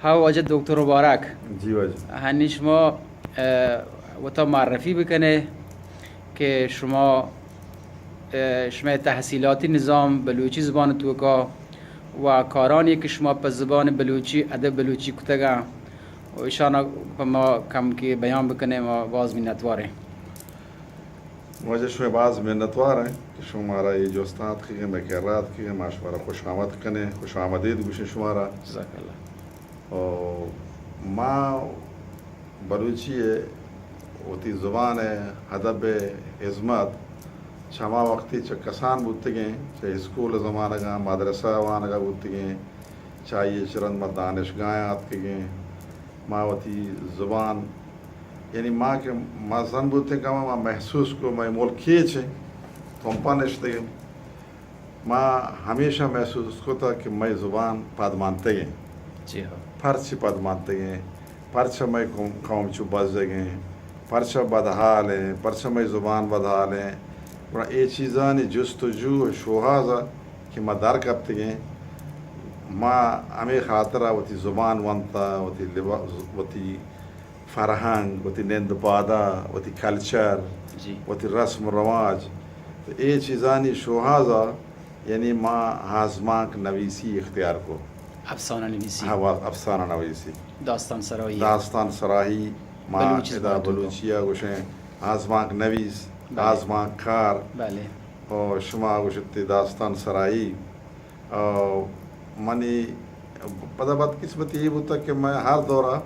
ہاں واجہ دکتر مبارک۔ جی واجہ۔ ہنی شما، اه، وتا معرفی بکنے کہ شما، اه، شما تحصیلاتی نظام بلوچی زبان توکا و کارانی کہ شما پہ زبان بلوچی، ادب بلوچی کتگا و ایشانا پہ ما کم کہ بیان بکنے، ما باز منتواریں۔ واجہ شمئے باز منتوار ایں کہ شما مارا اے جست ءَ اتکگیں، مئے کرا اتکگیں، ما شمارا خوش آمد کنیں، خوش آمدید گوشیں شمارا۔ جزاک اللہ۔ او ما بلوچی ءِ وتی زبان ءِ ادب ءِ ہزمت چہ ہما وقتی چہ کسان بوتگیں، چہ اسکول ءِ زمانگاں، مدرسہ ءِ وانگا بوتگیں، چہ آئی ءَ چہ رند ما دانشگاہ ءَ اتکگیں، ما وتی زبان، یعنی ما کہ مزن بوتیں کم ما محسوس کو مئے ملک کیچ ایں، تمپا نشتگیں۔ ما ہمیشہ محسوس کتا کہ مئے زبان پدمانتگیں۔ جی ہاں۔ پرچہ پدمانتگیں؟ پرچہ مئے قوم، قوم چو بزگیں؟ پرچہ بدحال ایں؟ پرچہ مئے زبان بدحال ایں؟ گڑا اے چیزانی جستجو ءُ شوہاز ءَ کہ ما در کپتگیں، ما ہمے خاطر ءَ وتی زبان ونتا، وتی لبا-، وتی فرہنگ، وتی نند پادا، وتی کلچر، جی۔ وتی رسم و رواج، تو اے چیزانی شوہاز ءَ یعنی ما آزمانک نویسی اختیار کو۔ افسانہ نویسی۔ ہاں، وا-، افسانہ نویسی۔ داستان سرائی۔ داستان سرائی، ما بلوچی ادا زبان تو۔ بلوچی ءَ گوشیں آزمانک نویس، بلے۔ آزمانک کار۔ بلے۔ او شما گوشتے داستان سرائی۔ او منی پدا بدقسمتی اے بوتگ کہ مئے ہر دورا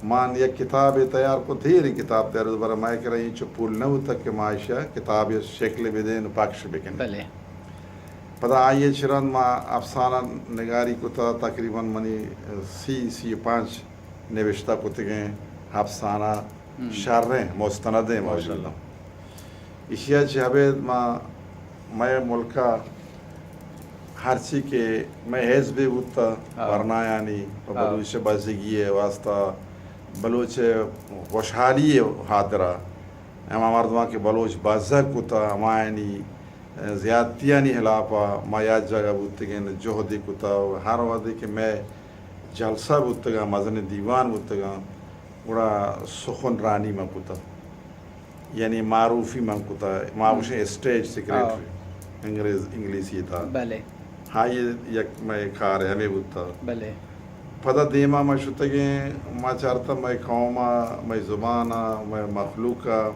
من یک کتابے تیار کت، دیریں کتاب تیار بوت، بلے مئے کرا اینچو پول نہ بوتگ کہ ما ایشی ءَ کتابے شکل بدیں و پکش بکنیں۔ بلے۔ پدا آئی ءَ چہ رند ما افسانہ نگاری کتا، تقریباً منی سی، سی و پنچ نبشتہ کتگیں افسانہ ہم۔ شریں مستندیں موجود ماشاءاللہ۔ انت۔ ایشی ءَ چہ ابید ما، مئے ملک ءَ ہرچی کہ مئے حزبے بوتہ، ہاں۔ ورنایانی و ہاں۔ بلوچ بزگی ءِ واسطہ، بلوچ خوشحالی ءِ خاطر ءَ، ہما مردماں کہ بلوچ بزگ کتہ، ہمایانی زیادتیانی ہلاپ ءَ ما یک جاگہ بوتگیں، جہدے کتہ و ہر وہدے کہ مئے جلسہ بوتگاں، مزنیں دیوان بوتگاں، گڑا سخن رانی ما کتہ۔ یعنی معروفی من کتا، ما ہم۔ گوشیں اسٹیج سیکرٹری، ہاں۔ انگریز، انگلیسی تا۔ بلے۔ ہاں، یہ یک مئے کار ہمے بوتا۔ بلے۔ پدا دیما ما شتگیں، ما چارتا مئے قوما، مئے زبانا، مئے مخلوقا،